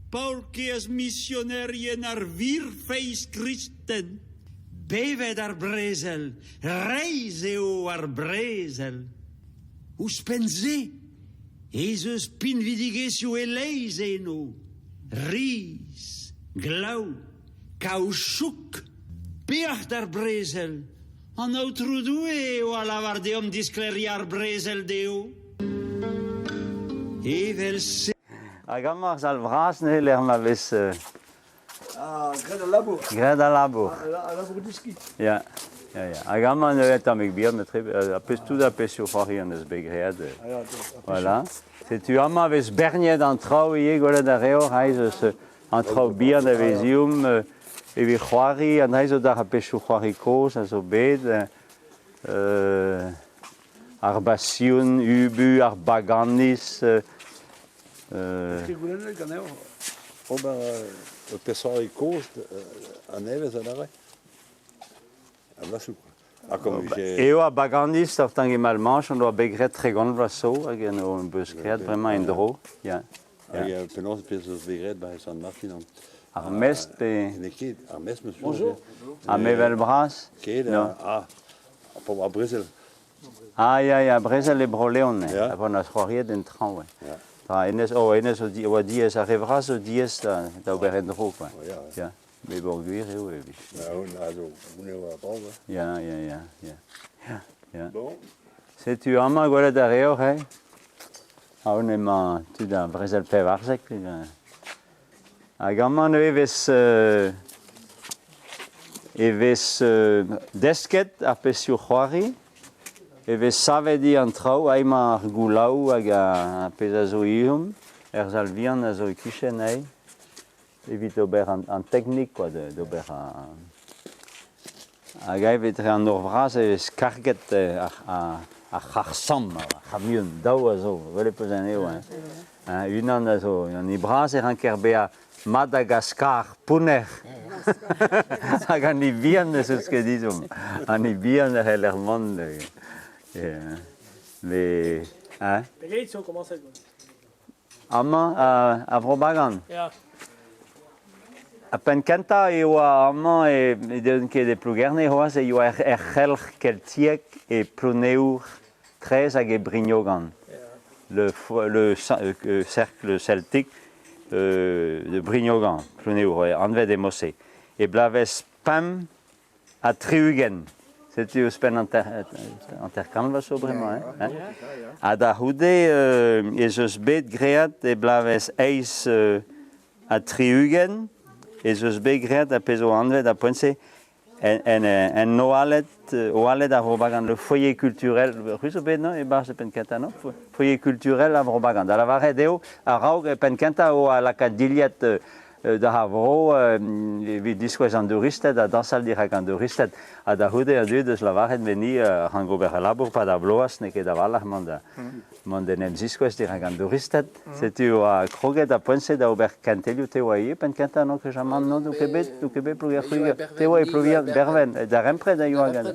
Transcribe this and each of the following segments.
Paourkaezh misionerien ar wir feiz kristen! Bevet ar brezel! Reizh eo ar brezel! Ouzhpenn-se ez eus pinvidigezhioù e-leizh eno, riz, glaou, kaoutchouk, peoc'h d'ar brezel! An Aotrou Doue eo a lavar deomp disklêriañ ar brezel dezho. Evel-se. Hag amañ ar sal vras neuze lec'h ma vez Ah, graet al labour. Graet al labour. Al labour deskiñ. Ya, ya, ya. Hag amañ neuze tammig bihan, matre, ar pezh tout ar pezhioù c'hoari an eus bet graet. Voilà. Setu amañ vez berniet an traoù ivez, gwelet a reoc'h, aes eus an traoù bihan a vez eomp evit c'hoari, an dra zo d'ar pezhioù c'hoari kozh a zo bet. Ar Basion, Ubu, ar Baganiz. Est-ce que goulennet ganeoc'h ober ur pezh-c'hoari kozh a-nevez adarre? A-blasoù quoi. Ha comme vije... Eo ar Baganiz, ur Tangi Malmanche, on doa bet graet 30 vloaz zo hag en hon beus graet bremañ en-dro. Ya. Hag penaos pezh eus bet graet ba Sant Martin an... Ar mestr pe... N'eo ket, ar mestr, monsieur. Bonjour. Ar mevel bras? Ket, ah, pa oa brezel. Ah ya, ya, brezel e Bro-Leon, yeah. A oa c'hoariet en traoñ. Yeah. Tra, hennezh, oh, hennezh o oa diaes, ar re vras zo diaes da, da ober en-dro, quoi. Oh, yeah, yeah. Mais bon, gwir eo e vije. Ja, also, eo a brav, Ya, ya, ya, ya. Ya, ya. Bon. Setu amañ gwelet a reoc'h, eh? Aon emañ tud ar brezel 14. Hag amañ neuze e vez, e vez desket ar pezhioù c'hoari, e vez savet ivez an traoù, aze emañ ar goulaou hag ar pezh a zo ezhomm, er sal vihan a zo e-kichen aze, evit ober an teknik kwa, d'ober an... Hag aze dre an nor vras e vez karget ar c'harr-samm, ar c'hamion, daou a zo, gwelet 'peus anezho hein. Unan a zo, an hini bras e ranker bezañ mat da gas karr pounner. Hag an hini bihan n'eus eus ket ezhomm. An hini bihan a c'heller mont. Mais, hein? Pegeit zo komañset gant? Amañ, a Vro-Bagan. Ya. Ha penn-kentañ e oa amañ e deun ket e Plougerne c'hoazh, e oa er c'helc'h keltiek e Ploneour Traezh hag e Brignogan. Le, le cercle celtique de Brignogan, Ploneour, anvet e Mosse. E bloavezh 65. Setu ouzhpenn hanter-kant vloaz zo bremañ. Hein? Ha da c'houde ez eus bet graet e bloavezh 68 ez eus bet graet ar pezh zo anvet ar poent-se en, en oaled, oaled ar Vro-Bagan, le foyer culturel, c'hwi zo bet, non, e-barzh e penn-kentañ, non? Foyer culturel ar Vro-Bagan. Da lavaret eo, a-raok e penn-kentañ oa lakaat dilhad da ar vro evit diskouez an douristed ha dañsal dirak an douristed. Ha da c'houde an dud eus lavaret met ni a rank ober al labour 'pad ar bloaz, n'eo ket a-walc'h mont da, mont d'en em ziskouez dirak an douristed. Setu oa kroget ar poent-se da ober kentelioù te oa ivez penn-kentañ non ket jamant non n'out ket bet n'out ket bet Plougêr-C'hwiger te oa e Plougêr Berven darempred a yoa gant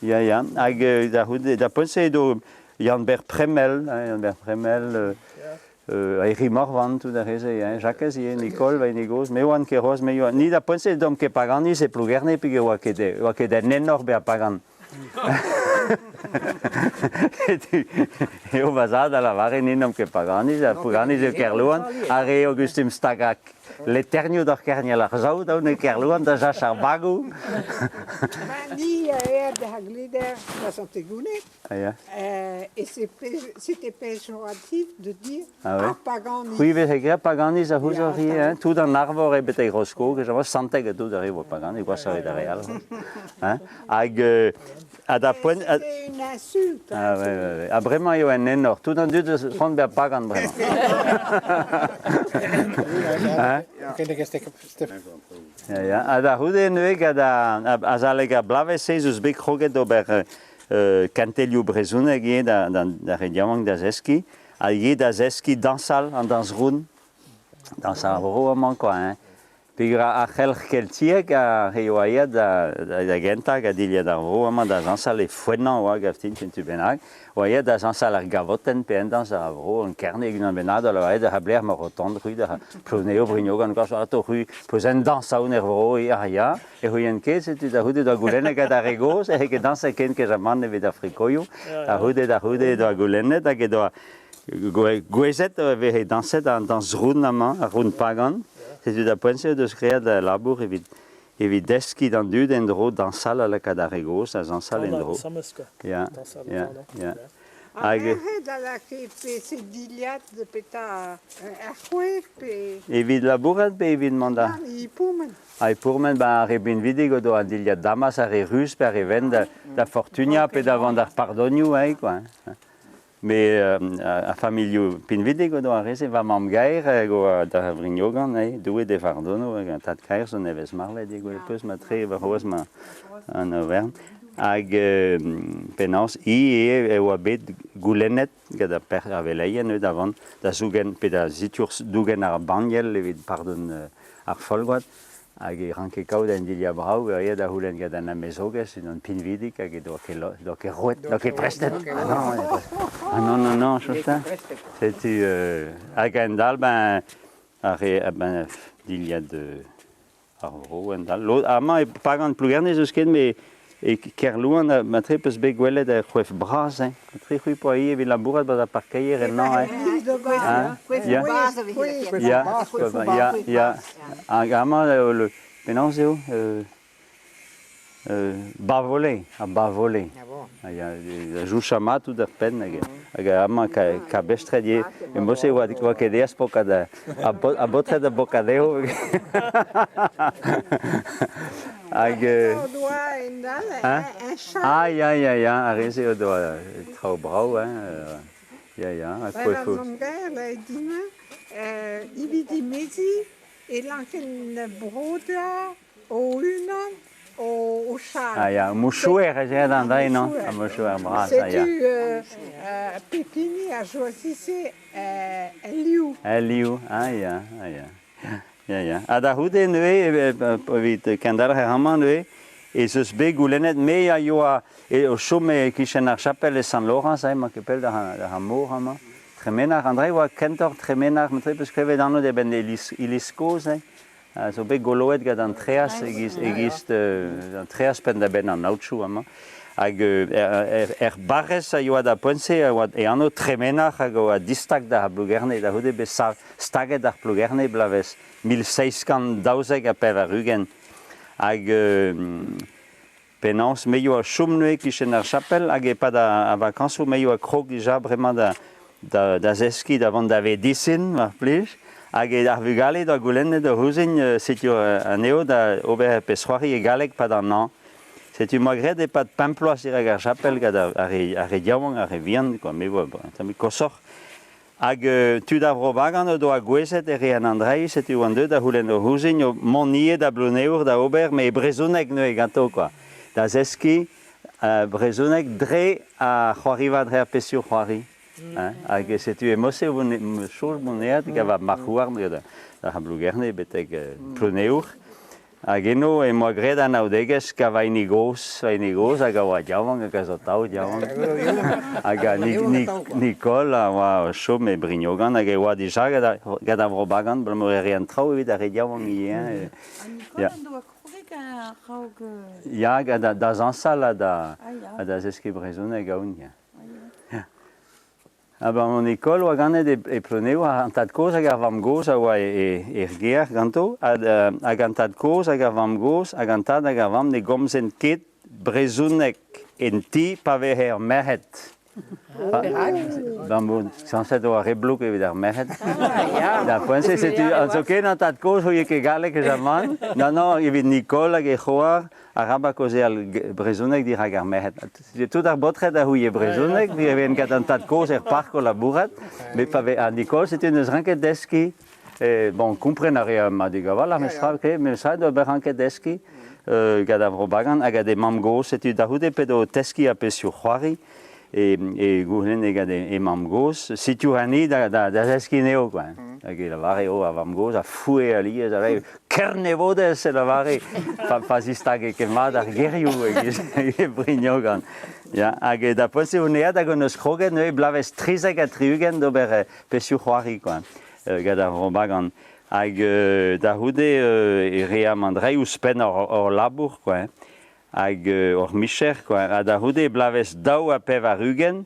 Ya ya hag da c'houde da poent-se edo Yann-Ber Premel Yann-Ber Premel Herri Morvan, tout ar re-se, hein, Jakez ivez, Nicole, va hini gozh, me oan ket c'hoazh, me yoa. Ni da poent-se domp ket paganiz e Plougerne, peogwir oa ket, oa ket en enor bezañ pagan. Eo va zad a lavare ni n'omp ket paganiz, ha paganiz eo Kerlouan, ar re Augustin stagañ leternioù d'ar kerniel ar saout, aon e Kerlouan da jach ar bagoù. Ni a aet da Glider da Sant-Egouned. Ah, ya. Et c'était péjoratif de dire ah, ouais. ar paganiz. C'hwi veze graet paganiz a c'houzoch ivez, hein? Tout an arvor eo betek Rosko, que santeg tout ar re oa paganiz, gwashoc'h eo d'ar re all. Hein? Hag ha da poent... C'était une insulte. Ah, ouais, ouais, ouais. Ha bremañ eo en enor. Tout an dud eus c'hoant bezañ pagan bremañ. Hein? Ya, ya. Ha da c'houde neuze gant azalek ar bloavezh-se ez eus bet kroget d'ober kentelioù brezhoneg ivez d'ar re yaouank da zeskiñ ha ivez da zeskiñ dañsal an dañs round dañs ar vro amañ quoi hein. Peogwir ar c'helc'h keltiek a re oa aet da gentañ hag a dilhad ar vro amañ da zañsal e Fouenant oa gav din un tu bennak, oa aet da zañsal ar gavotenn pe en dañs ar vro, en Kerne unan bennak a oa aet da blec'h ma rotant ru da Plouneo, Brignogan, atao ru peus un dañs aon er vro ya ya e c'houien ket setu da c'houde da goulennet gant ar re gozh e ket dañset ken ket evit ar frikoioù da c'houde da c'houde doa goulennet hag e doa Gouezet e veze dañset an dañs round amañ, ar round pagan. Setu da poent-se o deus graet labour evit evit deskiñ d'an dud en-dro dañsal ha lakaat ar re gozh da zañsal en-dro. Ya, ya, ya. Hag da lakaet pe dilhad petra ar c'hwek pe... Evit labourat pe evit mont da... E pourmen. Ha e pourmen ba ar re binvidik o doa an dilhad damas, ar re ruz pe ar re wenn da fortuniañ pe da vont d'ar pardonioù, hein, quoi. Met ar familhoù pinvidik o doa ar re-se, va mamm-gaer hag oa da Vrignogan, eh, Doue d'he fardono, hag an tad-kaer zo nevez marvet, eo peus ma-tre warc'hoazh ma an overn. Hag penaos hi eo e oa bet goulennet gant ar per ar veleien da vont da zougen pe da zitour dougen ar banniel evit pardon ar Folgoad. Hag e ranke kaout un dilhad brav eo da c'houlenn gant an amezogez, unan pinvidik hag he doa ket, doa ket roet, doa ket prestet. Ah non, ah non, non, non, Justin. Setu, hag a-hend-all, ben, ar re, ben, dilhad ar vro, a-hend-all. Lod, amañ e Pagan Plougerne ez eus ket, met e Kerlouan, matre peus bet gwelet ar c'hoef bras, hein. Matre c'hwi poa ivez evit labourat 'ba ar parkeier ennañ, hein. Ya, ya, ya, ya. Hag amañ eo le penaos eo Bavole, ar Bavole. Ya, da jouchañ mat tout ar penn hag hag amañ kabestret ivez. E mod-se e oa ket aes pokat ar baotred a bokat dezho. Hag hein? Ah ya ya ya, ar re-se o doa traoù brav hein. Ya ya, ha koefoù. Evit dimeziñ e laken brodañ o-unan o chal. Ah ya, mouchouer ez eo d'an dra non? Ar mouchouer bras, ah ya. Setu pep hini a choazise el liv. El liv, ah ya, ah ya. Ya, ya. Ha da c'houde neuze, evit kendalc'her amañ neuze, ez eus bet goulennet, me a yoa o chom e-kichen ar chapel e Sant-Laorañs, emañ ket pell da ar mor amañ. Tremenar, an dra e oa kentoc'h Tremenar, matre peus klevet anv e-benn iliz kozh, hein, a zo bet goloet gant an treaz e-giz, e-giz an treaz penn-da-benn an aotrou amañ. Hag er barrez a yoa da poent-se a oa e anv Tremenar hag a oa distag da Blougerne, da c'houde bet staget ar Plougerne bloavezh 1792. Hag penaos me yoa chom neuze e-kichen ar chapel hag e-pad ar vakañsoù me yoa krog dija bremañ da, da, da zeskiñ da vont da vedisin mar plij hag ar vugale doa goulennet ur ouzhin setu anezho da ober pezh c'hoari e galleg 'pad an hañv. Setu 'moa graet e-pad pemp bloaz dirak ar chapel gant ar re, ar re yaouank, ar re vihan, quoi, me 'oa un tammig koshoc'h. Hag tud ar Vro-Bagan o doa gouezet e reent an dreiz, setu oant deuet da c'houlenn o c'houzin o mont ivez da Bloneour da ober, met e brezhoneg neuze ganto quoi, da zeskiñ brezhoneg dre ar c'hoariva, dre ar pezhioù c'hoari. Hein. Hag setu e-mod-se o soñj mont aet gant va marc'h-houarn da Blougerne betek Ploneour. Hag eno em boa graet anaoudegezh gant va hini gozh, va hini gozh hag a oa yaouank hag a zo atav yaouank. Hag Nicole a oa o chom e Brignogan hag e oa dija gant ar Vro Bagan abalamour e reent traoù evit ar re yaouank ivez. Hein. Ha Nicole en doa kroget a-raok... Ya, da zañsal ha da zeskiñ brezhoneg aon, ya. Ha ben an ekol oa ganet e Ploneour, an tad-kozh hag ar vamm-gozh a oa er gêr ganto, hag an tad-kozh hag ar vamm-gozh hag an tad hag ar vamm ne gomzent ket brezhoneg en ti pa veze ar merc'hed. Ben, sañset oa re blouk evit ar merc'hed. Da poent-se, setu, zoken an tad-kozh 'ouie ket galleg eus ar mann. Non, non, evit Nicole hag he c'hoar, Arabat kaozeal brezhoneg dirak ar merc'hed. Tout ar baotred a c'houie brezhoneg, e vent gant an tad-kozh er park o labourat, met pa vez an Nicole, setu n'eus ranket deskiñ. Bon, kompren a rea madig a-walc'h, mestra, met ça doa ranket deskiñ gant ar Vro Bagan hag gant he mamm-gozh. Setu da c'houde p'edo o teskiñ ar pezhioù c'hoari e gourlenne gant he mamm-gozh. Setu hini da zeskiñ anezho, quoi. Hag e lavare, oh, ar vamm-gozh a foue alies, a rae Kernevodez e lavare, pa zistage ket mat ar gerioù e-giz e Brignogan. Ya, hag da poent-se on aet hag hon eus kroget neuze bloavezh 73 d'ober pezhioù c'hoari quoi, gant ar Vro Bagan. Hag da c'houde e reamp an dreiñ ouzhpenn hor labour quoi, hag hor micher quoi. Ha da c'houde bloavezh 82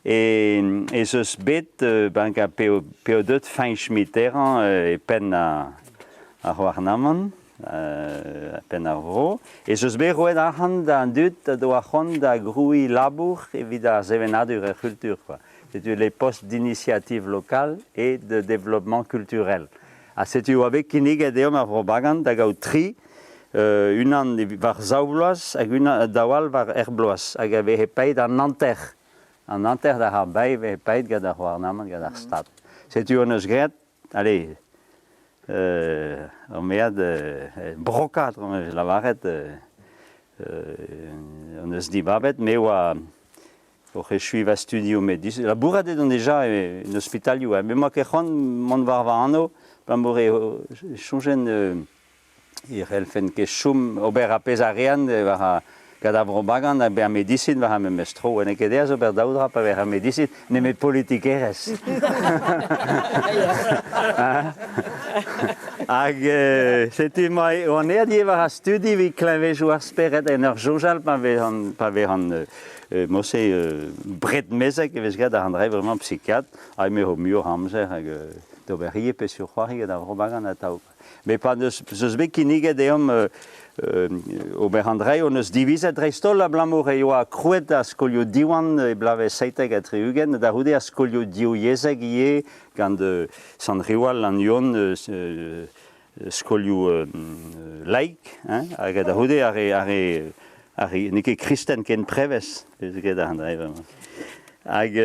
ez eus bet ben, p'eo, p'eo deuet Fañch Mitterrand e penn ar c'houarnamant, penn ar vro, ez eus bet roet arc'hant d'an dud a doa c'hoant da grouiñ labour evit ar sevenadur er c'hultur quoi. Setu les postes d'initiative locale et de développement culturel. Ha setu oa bet kinniget deomp ar Vro Bagan da gaout tri, unan war zaou vloaz hag unan daou all war ur bloaz, hag a veze paeet an hanter. An hanter d'ar ar bae veze paeet gant ar c'houarnamant, gant ar Stad. Setu hon eus graet, allez, ur mead brokad, hon eus lavaret, hon eus dibabet, me oa oc'h echuiñ va studioù met labourat edon dija en ospitalioù met 'moa ket c'hoant mont war va anv abalamour e soñjen e c'hellfen ket chom ober ar pezh a rean war gant ar vro Bagan ha bezañ medisin war ar memes tro. N'eo ket aes ober daou dra pa vez ar medisin nemet politikerezh. Hag setu ma oan aet ivez war ar studi evit kleñvejoù ar spered en ur soñjal pa vezan pa vezan Mod-se bred mezeg e vez graet ar an dra bremañ psikiatr, ha me ho muioc'h amzer hag d'ober ivez peseurt c'hoari gant ar Vro-Bagan atav. Met pa n'eus eus bet kinniget deomp ober an dra hon eus divizet dreist-holl abalamour e oa krouet ar skolioù Diwan e bloavezh 77 da c'houde ar skolioù divyezhek ivez gant Sant-Riwal, Lannuon, skolioù laik, hein, hag da c'houde ar re, ar re, ar re n'eo ket kristen ken prevez, vez ket an dra bremañ. Hag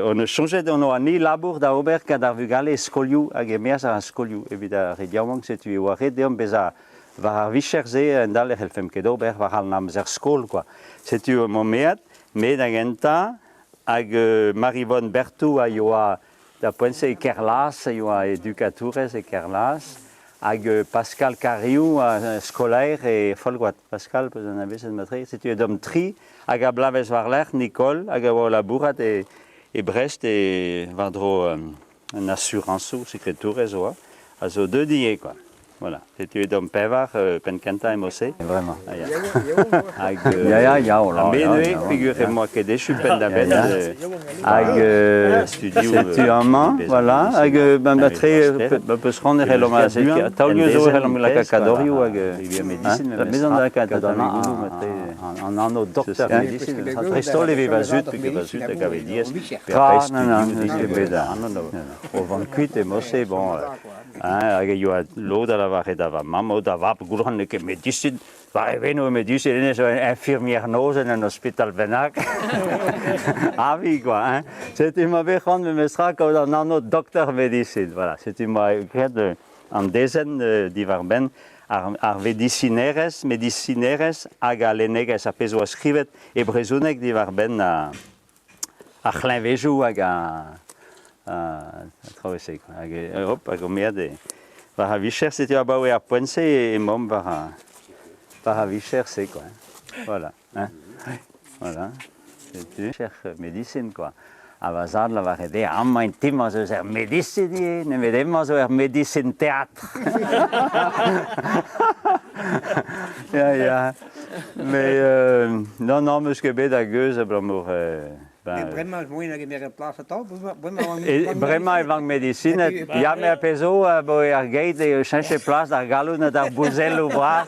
hon eus soñjet hon oa ni labour da ober gant ar vugale e skolioù hag e-maez ar skolioù evit ar re yaouank, setu e oa ret deomp bezañ war ar vicher-se en dal e c'hellfemp ket ober war an amzer skol quoi. Setu omp aet, me da gentañ, hag Maryvonne Berthou a yoa Da poent-se e Kerlaz e oa edukatourez e Kerlaz hag Pascal Cariou, skolaer e Folgoad. Pascal, peus anavezet matre, setu edomp tri hag a bloavezh war-lerc'h Nicole hag a oa o labourat e, e Brest e war-dro an asurañsoù, sekretourez oa, a zo deuet ivez quoi. Voilà, setu edomp pevar penn-kentañ emañ-se. Vraiment. Hag Ya, ya, ya, oh là, me ya, neuze, ya, peogwir ya. emañ ket echu penn-da-benn Hag studioù setu amañ, voilà, hag ben matre ba peus c'hoant e c'hellomp azeziñ. Taolioù zo e c'hellomp lakaat kadorioù hag medicine, hein, an lakaat an anv doktor medicine. Dreist-holl e vez va zud, peogwir va zud a gave diaes. Tra, non, non, n'eus ket bet O vont kuit emañ-se, bon, Hein, hag e yoa lod a lavare da va mamm, oh, da vab Goulc'han n'eo ket medisin, war e veno medisin, hennezh zo infirmier noz en un ospital bennak. Avi, quoi, hein. Setu ma bet c'hoant memestra kaout an anv doktor medisin. Voilà, setu ma graet an dezenn diwar-benn ar, ar vedisinerezh, medisinerezh hag al lennegezh, ar pezh oa skrivet e brezhoneg diwar-benn ar c'hleñvejoù hag ar traoù-se quoi. Hag hop, hag omeat e war ar vicher, setu abaoe ar poent-se emaomp war ar war ar vicher-se quoi. Voilà, hein. Voilà, setu medisin quoi. Ha va zad lavaret dezhañ, amañ en ti-mañ ez eus ur medisin ivez, nemet hemañ zo ur medisin teatr. Ya, ya. Mais non, non, 'meus ket bet a geuz abalamour ben, Bremañ moaien a gemer plas atav bremañ E, bremañ e vank medisined. Ya, me a pezh zo, aboe ar geit eo cheñchet plas d'ar galloud na d'ar bouzelloù bras.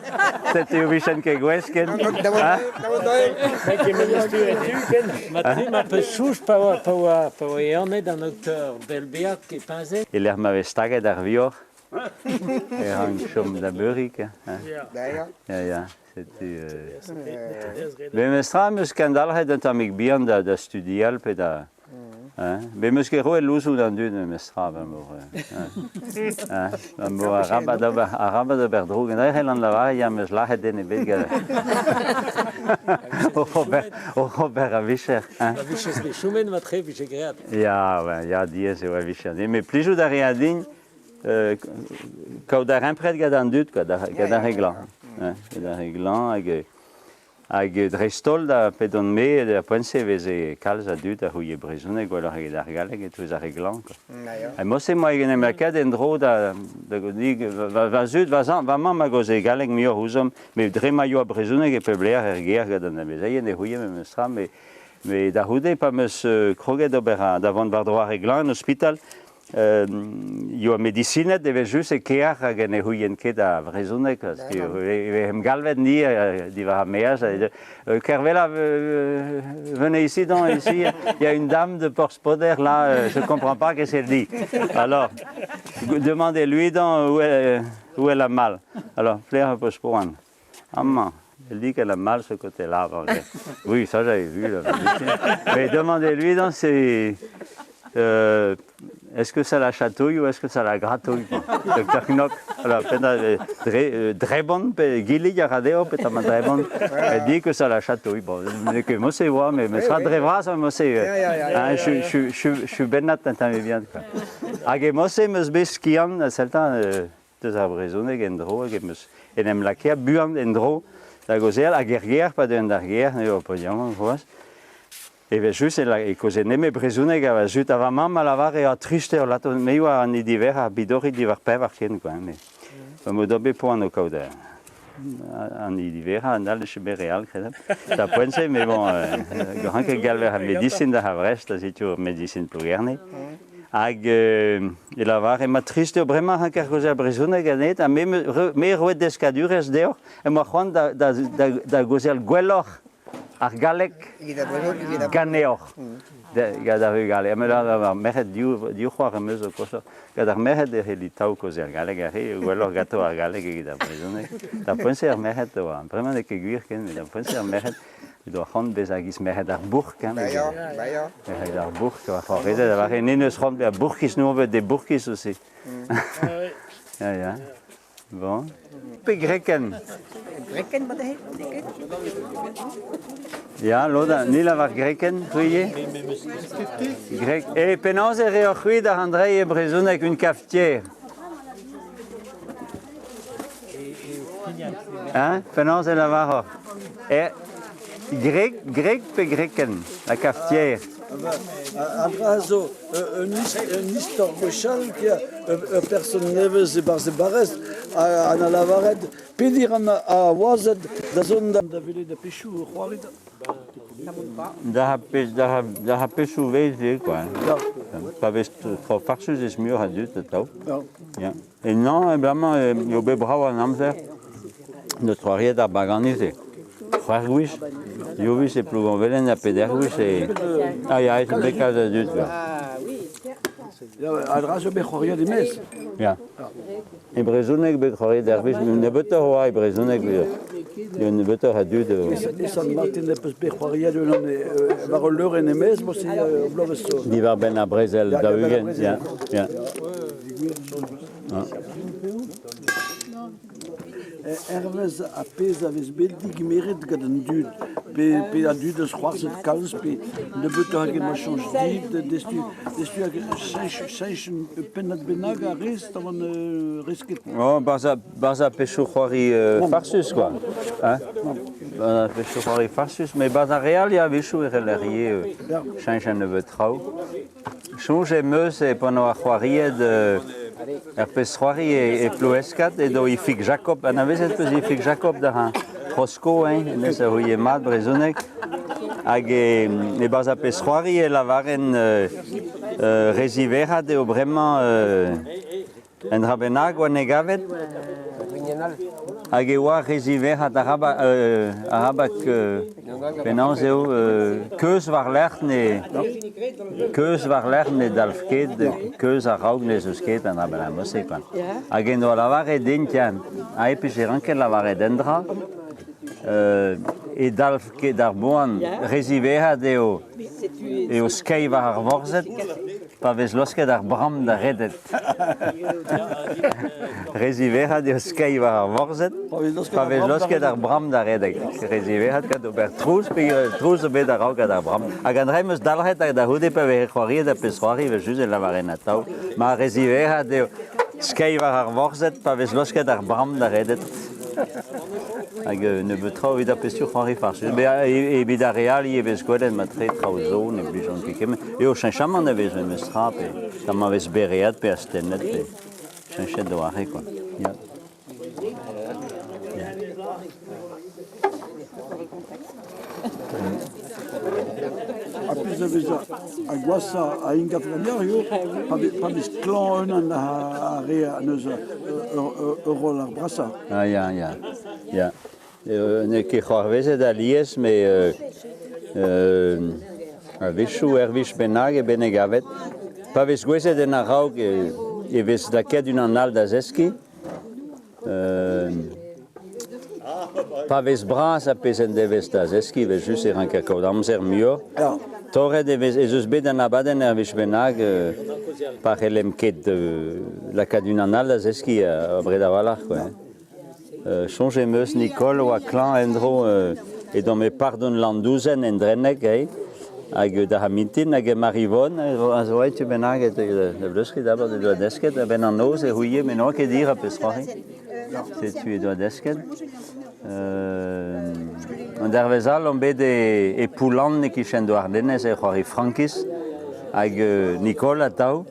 Setu e vijen ket gouest ken. Hein? Matre ma peus soñj pa oa pa oa pa oa ehanet an doktor Belbeak e Peñse. E-lec'h ma vez staget ar vioc'h e rank chom da beuriñ, hein. Ya, ya, setu... Memestra 'm eus kendalc'het un tammig bihan da, da studial pe da... Hein. Bet 'm eus ket roet louzoù d'an dud memestra, abalamour... Hein, abalamour arabat ober, arabat ober droug. En c'hellan lavaret ya 'm eus lazhet den ebet gant... oc'h ober, oc'h ober a vicher. Hein. Ma viches bet chomet matre vije graet. Ya, ouais, ya, diaes eo a vicher. Met plijout a rea din. Kaout darempred gant an dud, quoi, gant ar re glañv. Gant ar re glañv hag hag dreist-holl da p'edon-me da poent-se e veze kalz a dud a c'houie brezhoneg gwelloc'h eget ar galleg e-touez ar re glañv. Quoi. Ha mod-se 'moa en em lakaet en-dro da da va, va zud, va, va mamm a gaoze galleg muioc'h ouzhomp, met dre ma yoa brezhoneg e pep lec'h er gêr gant an amezeien e c'houie memes tra, met met da c'houde pa 'm eus kroget d'ober da vont war-dro ar re glañv en ospital, yoa medisined evel-just e kêr hag ne c'houient ket a vrezhoneg parce que e vehemp galvet ni diwar ar maez. Kervella, venez ici donc, ici, il y a une dame de Porspoder là, je comprends pas qu'est-ce qu'elle dit. Alors, demandez-lui donc où elle a mal. Alors, Flair Porspoan. Amañ, elle dit qu'elle a mal ce côté-là. Oui, ça j'avais vu. Là. Mais demandez-lui donc c'est est-ce que ça la chatouille ou est-ce que ça la gratouille? Docteur Knock. Alors, drebon, pe gillig a ra dezho, petra ma drebon. Elle dit que ça la chatouille. Bon, que moi c'est moi, mais sera dre vras, moi c'est. Hein, je suis bennat un tamm bihan. Hag e mod-se 'm eus bet skiant, seltañ deus ar brezhoneg en-dro hag em eus en em lakaet buan en-dro da gaozeal hag er gêr pa deuan d'ar gêr ne oa pas yaouank c'hoazh. Evel-just e kaoze nemet brezhoneg ha va zud ha va mamm a lavare ah trist eo lato me oa an diverr ar bidori diwar pevar ken quoi mais ma o doa bet poan o kaout an diverrañ an all eus bet re all kredabl da poent-se mais bon rank ket galver ar medisin da Vrest da setu ur medisin Plougerne Hag e lavare, ma trist eo bremañ ranker kaozeal brezhoneg ganit, ha me, me roet deskadurezh deoc'h, em boa c'hoant da, da, da, da gaozeal gwelloc'h ar galleg ganeoc'h. Gant ar vugale. Ha me ar merc'hed, div, div c'hoar em eus o koshoc'h. Gant ar merc'hed e c'helli tav kaozeal galleg ar re, gwelloc'h ganto ar galleg evit ar brezhoneg. D'ar poent-se ar merc'hed oa. Bremañ n'eo ket gwir ken, met d'ar poent-se ar merc'hed He doa c'hoant bezañ giz merc'hed ar bourk. Hein, merc'hed ar bourk, oa c'hoarvezet a vare. Ne neus c'hoant bezañ bourkiz, nous on veut des bourkiz aussi. Ya, ya. Bon. Pe greken? Greken, ma dezhe, Ya, lod ni lavar greken, c'hwi ivez? Grek. E penaos e reoc'h c'hwi da andreiñ e brezhoneg une cafetière? Hein? Penaos e lavaroc'h? E, grek, grek pe greken, la cafetière? An dra zo un istor gwechall ur person nevez e-barzh e barrez ha 'na lavaret pediñ ran a wazed da zont da welet ar pechoù o c'hoari. Da ar pechoù 'vez ivez quoi. Pa vez tro farsus ez muioc'h a dud atav. Ya. E nann, bremañ eo bet brav an amzer. N'eus c'hoariet ar baganiz eo. C'hwec'h gwech. Div wech e Plougonvelen ha peder gwech e... Ah ya, ez bet kalz a dud. A dra zo bet c'hoariet e-maez. Ya. E brezhoneg bet c'hoariet ar wech, nebeutoc'h oa e brezhoneg. Nebeutoc'h a dud. E Sant-Martin ez peus bet c'hoariet unan war ul leurenn e-maez, mosi ur bloavezh zo. Diwar-benn ar brezel 40, ya. ya. Hervez ar pezh a vez bet degemeret gant an dud, pe pe an dud eus c'hoarzhet kalz pe nebeutoc'h eget ma soñj dit, destu destu hag cheñch cheñch un pennad bennak a rez tamm rez ket. Oh, barzh ar pechoù c'hoari farsus quoi. Hein? Barzh ar pechoù c'hoari farsus, met barzh ar re all ya a-wechoù e c'heller ivez cheñch un nebeud traoù. Soñj em eus e pan oa c'hoariet er pezh-c'hoari e Ploueskad edo Ifig Jacob. Anavezet peus Ifig Jacob da Rosko, hein, hennezh a ouie mat brezhoneg. Hag e-barzh ar pezh-c'hoari e lavaren re ziwezhat eo bremañ Un dra bennak oa ne gavet hag e oa re ziwezhat arabat penaos eo keuz war-lerc'h ne keuz war-lerc'h ne dalv ket keuz a-raok n'ez eus ket an dra bennak mod-se kwa. Hag en doa lavaret din tiens aet e ranket lavaret un dra e dalv ket ar boan re ziwezhat eo eo skeiñ war ar vorzhed Pa vez laosket ar bramm da redek. Re ziwezhat eo skeiñ war ar vorzhed. Pa vez laosket ar bramm da redek. Re ziwezhat gant ober trouz, pe trouz zo bet a-raok gant ar bramm. Hag an dra em eus dalc'het da c'houde pa veze c'hoariet ar pezh c'hoari evel-just e lavaren atav. Ma re ziwezhat eo. Skeiñ war ar vorzhed pa vez laosket ar bramm da redet. Hag nebeut traoù evit ar pezhioù c'hoari farsus. Met evit ar re all ivez e vez gwelet matre traoù zo ne blijont ket kement. Eo cheñchamant a vez memes tra pe tamm a vez bereat pe astennet pe cheñchet doare quoi. Ya. Ar pezh a vez ar gwashañ a engav ganeoc'h eo pa vez klañv unan ar re en deus ur roll ar brasañ. Ah ya, ya, ya. N'eo ket c'hoarvezet alies, met a-wechoù ur wech bennak eo bet gavet. Pa vez gouezet en a-raok e vez lakaet unan all da zeskiñ. Pa vez bras ar pezh en devez da zeskiñ evel-just e ranker kaout amzer muioc'h. Torret e vez ez eus bet un abadenn er wech bennak pa c'hellemp ket lakaat unan all da zeskiñ abred a-walc'h quoi. Soñj em eus Nicole oa klañv en-dro edomp e pardon Landouzen en Drenneg hag da mintin hag Marivonne a zo aet tu bennak da bleustriñ d'abord he doa desket a-benn an noz e c'houie met n'oa ket hir ar pezh c'hoari. Setu he doa desket. An dervezh all omp bet e Poullan e-kichen Douarnenez e c'hoari frankiz hag Nicole atav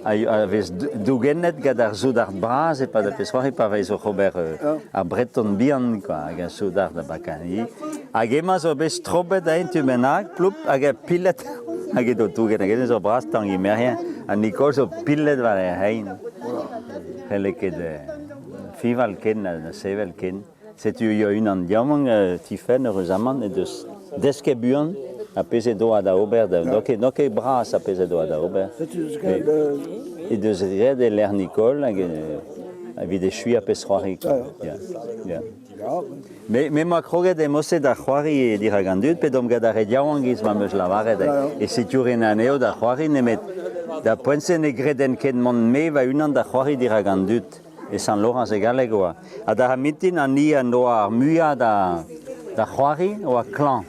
a vez dougennet gant ar soudard bras e-pad ar pezh c'hoari pa vez oc'h ober ar Breton bihan kwa hag ar soudard a bakañ. Hag emañ zo bet strobet a un tu bennak, ploup, hag a pilet hag edo touget hag zo bras Tangi Merien ha Nicole zo pilet war e c'hein. C'helle ket fiñval ken na sevel ken. Setu eo unan diamank Tifenn heureuzamant he deus desket buan ar pezh he doa da ober n'eo ket n'eo ket bras ar pezh he doa da ober. He deus graet e lec'h Nicole hag evit echuiñ ar pezh c'hoari. Ya, ya. Me 'moa kroget em eus da c'hoari dirak an dud, p'edomp gant ar re yaouank giz ma 'm eus lavaret e siturin anezho da c'hoari nemet da poent-se ne greden ket mont-me va-unan da c'hoari dirak an dud. E Sant-Laorañs e galleg oa. Ha da mintin an ni en doa ar muiañ da c'hoari oa klañv.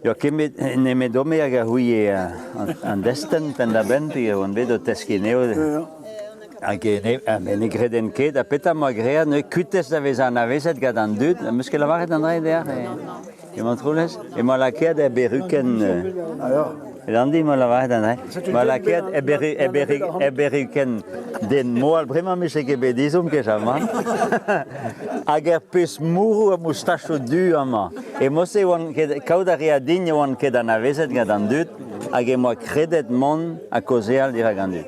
Ya kemet nemet-ome hag a c'houie an destenn penn-da-benn peogwir oan bet o teskiñ anezho. Hag ne, ne greden ket ha petra 'moa graet neuze kuitez da vezañ anavezet gant an dud. 'Meus ket lavaret an dra deoc'h e Montroulez? Emañ lakaet er berrukenn. Landi 'moa lavaret an dra. 'Moa lakaet er berrukenn den moal bremañ 'mije ket bet ezhomm ket amañ. Hag er pezh mourroù ha moustachoù du amañ. E mod-se oan ket kaout a rea din e oan ket anavezet gant an dud hag em boa kredet mont ha kaozeal dirak an dud.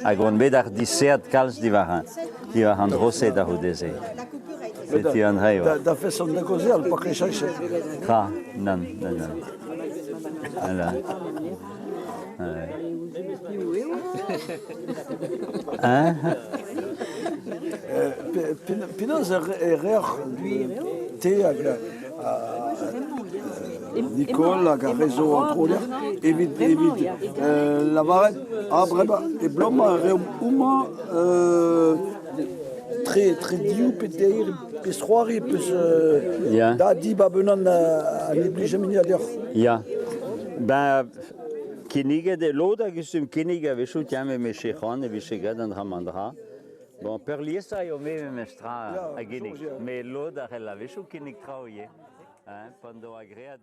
Hag on bet ardiseat kalz diwar diwar an dro-se da c'houde-se. Setu an dra eo. Da feson da gaozeal, pa ket cheñchet. Tra, nann, nann, nann. Voilà. Ouais. Hein? Penaos e reoc'h te hag Nicole hag ar re zo en-dro evit evit lavaret ah bremañ e bloaz-mañ e reomp homañ tre tre div pe teir pezh c'hoari peus da dibab unan a ne blij mui deoc'h. Ya. Ben kinniget eo lod a gustum kinnig a-wechoù tiens me 'meus ket c'hoant e vije graet an dra-mañ dra. Bon peurliesañ eo me memestra a ginnig met lod a c'hell a-wechoù kinnig traoù ivez hein pan doa graet